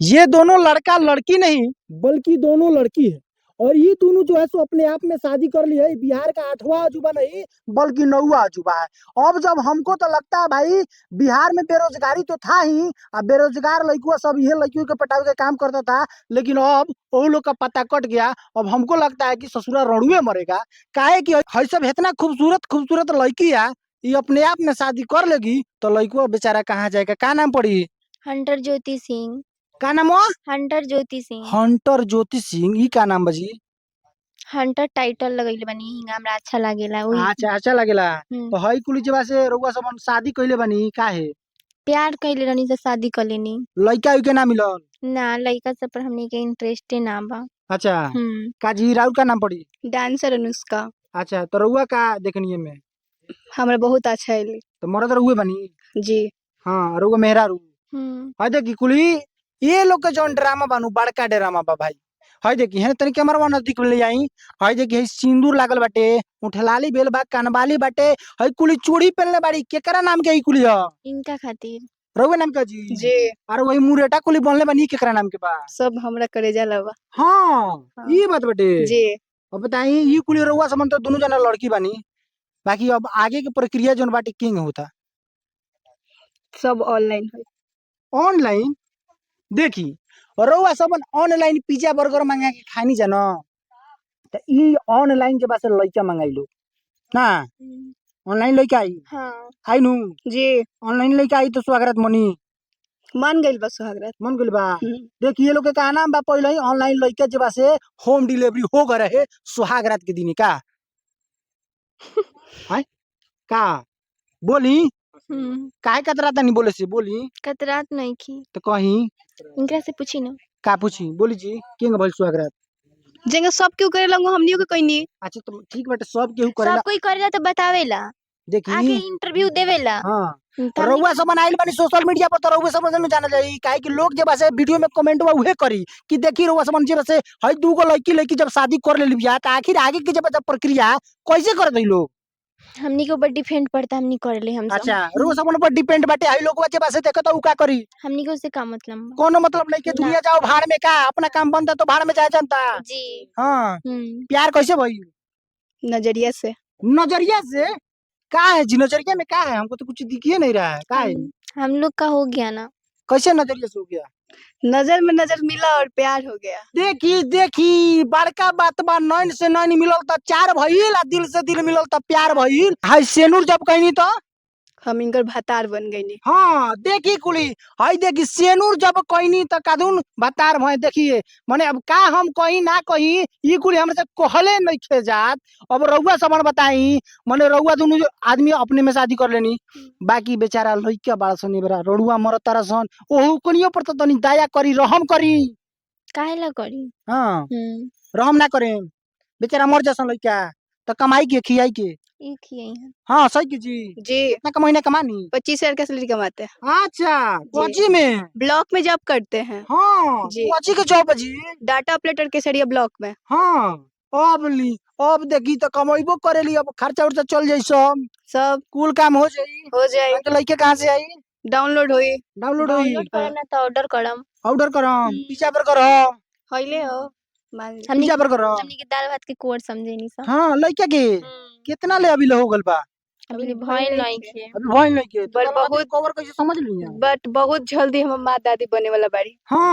ये दोनों लड़का लड़की नहीं बल्कि दोनों लड़की है और ये दोनों जो है सो अपने आप में शादी कर ली है। बिहार का आठवां अजूबा नहीं बल्कि नौवां अजूबा है। अब जब हमको तो लगता है भाई बिहार में बेरोजगारी तो था ही, अब बेरोजगार लड़कुआ सब ये लड़कियों के पटावे के काम करता था, लेकिन अब वो लोग का पता कट गया। अब हमको लगता है कि ससुरा रणुए मरेगा। काहे कि है सब इतना खूबसूरत खूबसूरत लड़की है, ये अपने आप में शादी कर लेगी तो लड़कुआ बेचारा कहाँ जाएगा। का नाम पड़ी? हंटर ज्योति सिंह। का नाम हो? हंटर ज्योति सिंह। हंटर ज्योति सिंह। ई का नाम बजी? हंटर टाइटल लगैले बानी, हिंगा हमरा अच्छा लागेला ओही। अच्छा, अच्छा लागेला। हम्म। तो हई कुली जेबा से रउआ सब शादी कइले बानी काहे? प्यार कइले रहनी त शादी क लेनी। लइका उइका ना मिलल? ना, लइका सब पर हमनी के इंटरेस्टे ना बा। अच्छा। हम्म। का जी राउर का नाम पड़ी? डांसर अनुष्का। अच्छा, तो रउआ का देखनी में? हमरा बहुत अच्छा अयली। तो मरद रउए बानी? जी। हाँ, रउआ मेहरारू। हम्म। हई देखी कुली ये लोग के जौन ड्रामा बानू बड़का ड्रामा बा भाई। हई देखी है तनी कैमरा नजदीक ले जाई। हई देखी हई सिंदूर लागल बाटे, उठलाली बेल बा, कनबाली बाटे, हई कुली चूड़ी पहनले बाड़ी। केकरा नाम के ई कुली ह? इनका खातिर। रउआ नाम के जी? जी। अरे वही मुरेटा कुली बनले बानी, केकरा नाम के बा? सब हमरा करेजा लबा। हाँ, हाँ। ई बात बाटे। जी। अब बताई ई कुली रउआ समन तो दोनों जना लड़की बानी, बाकी अब आगे के प्रक्रिया जोन बाटे किंग होता? सब ऑनलाइन होई। ऑनलाइन? देखी रउआ सबन ऑनलाइन पिज्जा बर्गर मंगा के खानी जान, त ई ऑनलाइन के बासे लइका मंगाइलो ना? ऑनलाइन लइका आई? हाँ। आई नु? जी। ऑनलाइन लइका आई तो स्वागत मनी। मान गइल बा सुहागरात। मन गइल बा। हम्म। देखिए ये लोग के का नाम बा, पहले ही ऑनलाइन लइका जे बा से होम डिलीवरी हो गए रहे सुहाग रात के दिन का। हाय का बोली? हम्म। काहे कतरा तनी बोले से बोली? कतरात नहीं की। तो कहीं इनकरा से पूछी ना। का पूछी? बोली जी, केंग भइल सुहाग रात? जेंगा सब केहू करे लगो हमनियो के कइनी। अच्छा तो ठीक बाटे, सब केहू करेला। सब कोई करेला तो बतावेला, देखी आके इंटरव्यू देवेला। हाँ, त हमनी रउआ सब आइल बानी सोशल मीडिया पर तो रउआ सब न जानल जाई, काहे कि लोग जे बा से वीडियो में कमेंट बा उहे करी कि देखी रउआ सब जे बा से हई दूगो लड़की लड़की जब शादी कर लेली बिया त आखिर आगे के जब प्रक्रिया कैसे कर दई लोग। हमनी के ऊपर डिपेंड पड़ता, हमनी करेले हम सब। अच्छा, रउआ सब पर डिपेंड बाटे। हई लोग जे बा से देखत उ का करी? हमनी के उससे का मतलब बा? कोनो मतलब नहीं के ना। दुनिया जाओ भाड़ में, का अपना काम बनता तो भाड़ में जाए जनता। जी। हाँ। हम्म। प्यार कैसे भई? नजरिया से। नजरिया से? का है जी नजरिया में का है? हमको तो कुछ दिख ही नहीं रहा है, का है? हम लोग का हो गया ना। कैसे नजरिया से हो गया? नजर में नजर मिला और प्यार हो गया। देखी देखी बड़का बात बा, नैन से नैन मिलल त चार भइल आ दिल से दिल मिलल त प्यार भइल। हाय सेनुर जब कहनी तो हम इनकर भतार बन गईनी। हाँ देखी कुली हाय देखी सेनुर जब कहनी त कादुन भतार भए। देखिए माने अब का हम कहीं ना कहीं ई कुली हमसे कहले नहीं खे जात। अब रउआ सबन बताई, माने रउआ दोनों आदमी अपने में शादी कर लेनी, बाकी बेचारा लइका बाड़ा सन एबरा रड़ुआ मरत तारा सन, ओहू कनियो पर त तनी दया करी, रहम करी। काहे ला करी? हाँ। हम्म। रहम ना करे बेचारा मर जासन लइका त कमाई के खियाई के। ई खियाई हैं। हाँ सही की जी। जी। कितना का महीना कमानी? 25,000 का सैलरी कमाते हैं। अच्छा, कोची में? ब्लॉक में जॉब करते हैं। हाँ। जी। कोची के जॉब जी? डाटा ऑपरेटर केसरिया ब्लॉक में। हाँ, अब ली अब देखी तो कमाइबो करेली, अब खर्चा उर्चा चल जाई सब, सब कुल काम हो जाई। हो जाई। तो लइके कहाँ से आई? डाउनलोड होई। डाउनलोड होई। डाउनलोड करम ना तो ऑर्डर करम। ऑर्डर करम, हम्म। पिज्जा बर्गर हो। होइले हो मान ली। हमनी पिज्जा बर्गर हो। हमनी के दाल भात के कोर समझे नहीं सब। हाँ, लइका के कितना ले अभी ले हो गल बा? अभी ले भइल नहीं के। अभी भइल नहीं के। पर तो बहुत कवर कैसे समझ ली? बट बहुत जल्दी हम माँ दादी बने वाला बाड़ी। हाँ।